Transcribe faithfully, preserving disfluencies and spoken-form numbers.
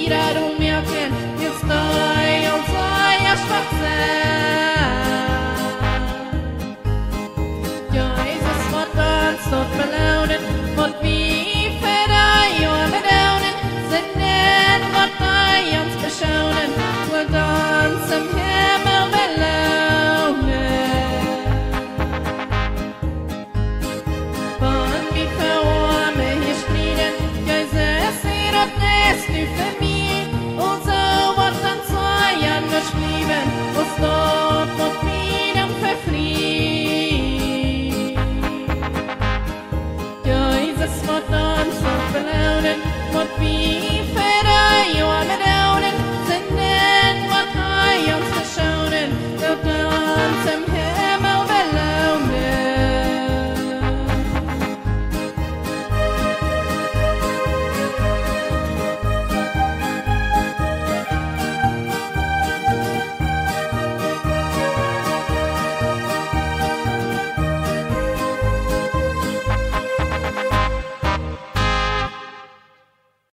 Daut ommoaken, wiels dee aul sea schwak sent. Jesus woat ons daut beloonen, waut wie fa dee Oame doonen. Sinden woat dee ons beschoonen, woat ons em Himmel beloonen. Wan wie fa Oame hia strieden, Jesus, sie daut nich du fa mie. Aulsoo woat dan sea aundasch bliewen, aus daut waut mie dan vefriet. Jesus woat